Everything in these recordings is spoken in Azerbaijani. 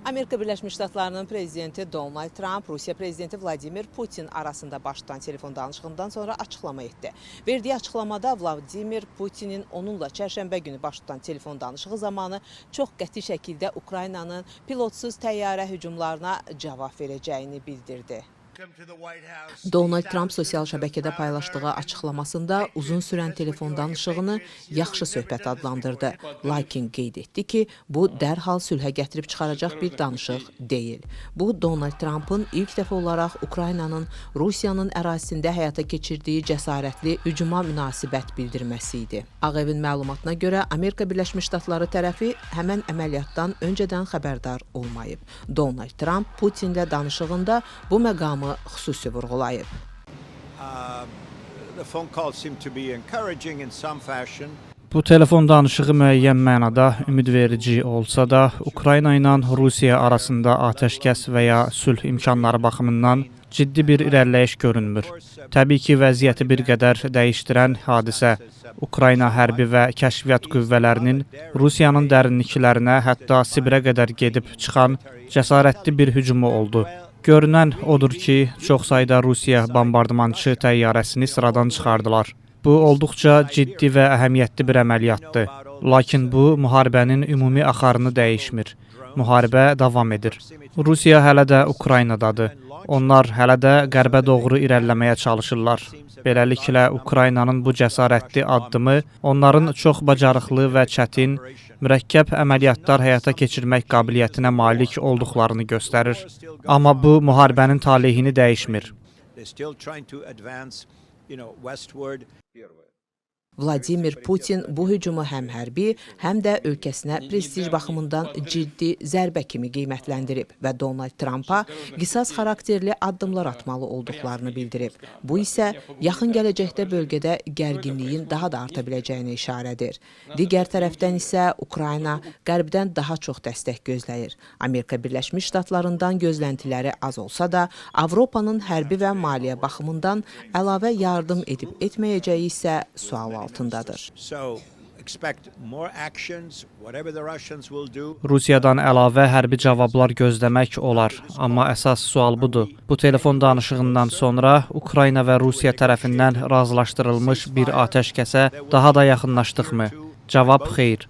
Amerika Birləşmiş Ştatlarının prezidenti Donald Trump, Rusiya prezidenti Vladimir Putin arasında baş tutan telefon danışığından sonra açıqlama etdi. Verdiyi açıqlamada Vladimir Putinin onunla çərşənbə günü baş tutan telefon danışığı zamanı çox qəti şəkildə Ukraynanın pilotsuz təyyarə hücumlarına cavab verəcəyini bildirdi. Donald Trump sosial şəbəkədə paylaşdığı açıqlamasında uzun sürən telefon danışığını yaxşı söhbət adlandırdı. Lakin qeyd etdi ki, bu dərhal sülhə gətirib çıxaracaq bir danışıq deyil. Bu, Donald Trumpın ilk dəfə olaraq Ukraynanın Rusiyanın ərazisində həyata keçirdiyi cəsarətli hücuma münasibət bildirməsi idi. Ağ Evin məlumatına görə Amerika Birləşmiş Ştatları tərəfi həmən əməliyyatdan öncədən xəbərdar olmayıb. Donald Trump Putinlə danışığında bu məqamı xüsusi vurğulayıb. The phone call seemed to be encouraging in some fashion. Bu telefon danışığı müəyyən mənada ümidverici olsa da, Ukrayna ilə Rusiya arasında atəşkəs və ya sülh imkanları baxımından ciddi bir irəliləyiş görünmür. Təbii ki, vəziyyəti bir qədər dəyişdirən hadisə Ukrayna hərbi və kəşfiyyat qüvvələrinin Rusiyanın dərinliklərinə, hətta Sibirə qədər gedib çıxan cəsarətli bir hücumu oldu. Görünən odur ki, çox sayda Rusiya bombardmançı təyyarəsini sıradan çıxardılar. Bu olduqca ciddi və əhəmiyyətli bir əməliyyatdır. Lakin bu müharibənin ümumi axarını dəyişmir. Müharibə davam edir. Rusiya hələ də Ukraynadadır. Onlar hələ də qərbə doğru irəliləməyə çalışırlar. Beləliklə Ukraynanın bu cəsarətli addımı onların çox bacarıqlı və çətin, mürəkkəb əməliyyatlar həyata keçirmək qabiliyyətinə malik olduqlarını göstərir. Amma bu müharibənin talehini dəyişmir. They're still trying to advance, westward. Vladimir Putin bu hücumu həm hərbi, həm də ölkəsinə prestij baxımından ciddi zərbə kimi qiymətləndirib və Donald Trumpa qisas xarakterli addımlar atmalı olduqlarını bildirib. Bu isə yaxın gələcəkdə bölgədə gərginliyin daha da arta biləcəyinə işarədir. Digər tərəfdən isə Ukrayna Qərbdən daha çox dəstək gözləyir. Amerika Birləşmiş Ştatlarından gözləntiləri az olsa da, Avropanın hərbi və maliyyə baxımından əlavə yardım edib etməyəcəyi isə sual altındadır. So expect more actions, whatever the Russians will do. Rusiyadan əlavə hərbi cavablar gözləmək olar, amma əsas sual budur. Bu telefon danışığından sonra Ukrayna və Rusiya tərəfindən razılaşdırılmış bir atəşkəsə daha da yaxınlaşdıqmı? Cavab xeyr.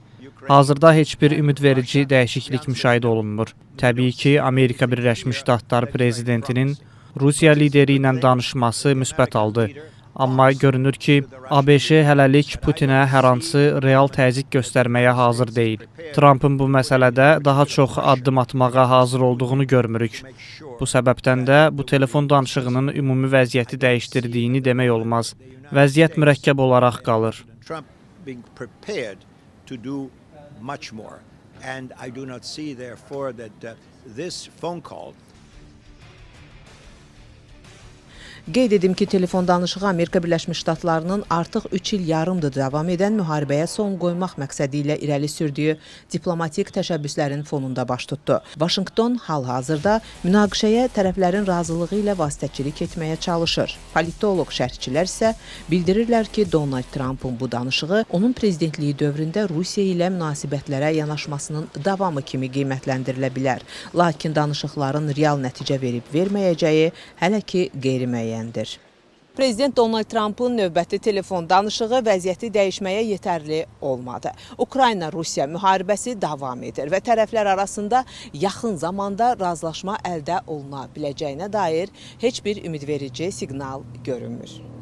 Hazırda heç bir ümidverici dəyişiklik müşahidə olunmur. Təbii ki, Amerika Birləşmiş Ştatları prezidentinin Rusiya lideri ilə danışması müsbət aldı. Amma görünür ki, ABŞ hələlik Putinə hər hansı real təzyiq göstərməyə hazır deyil. Trumpın bu məsələdə daha çox addım atmağa hazır olduğunu görmürük. Bu səbəbdən də bu telefon danışığının ümumi vəziyyəti dəyişdirdiyini demək olmaz. Vəziyyət mürəkkəb olaraq qalır. Trump being prepared to do much more. And I do not see, therefore, that this phone call Qeyd edim ki, telefon danışığı Amerika Birləşmiş Ştatlarının artıq 3 il yarımdır davam edən müharibəyə son qoymaq məqsədi ilə irəli sürdüyü diplomatik təşəbbüslərin fonunda baş tutdu. Vaşinqton hal-hazırda münaqişəyə tərəflərin razılığı ilə vasitəçilik etməyə çalışır. Politoloq şərhçilər isə bildirirlər ki, Donald Trumpın bu danışığı onun prezidentliyi dövründə Rusiya ilə münasibətlərə yanaşmasının davamı kimi qiymətləndirilə bilər. Lakin danışıqların real nəticə verib verməyəcəyi hələ ki qeyri-müəyyəndir. Prezident Donald Trumpın növbəti telefon danışığı vəziyyəti dəyişməyə yetərli olmadı. Ukrayna-Rusiya müharibəsi davam edir və tərəflər arasında yaxın zamanda razılaşma əldə oluna biləcəyinə dair heç bir ümidverici siqnal görünmür.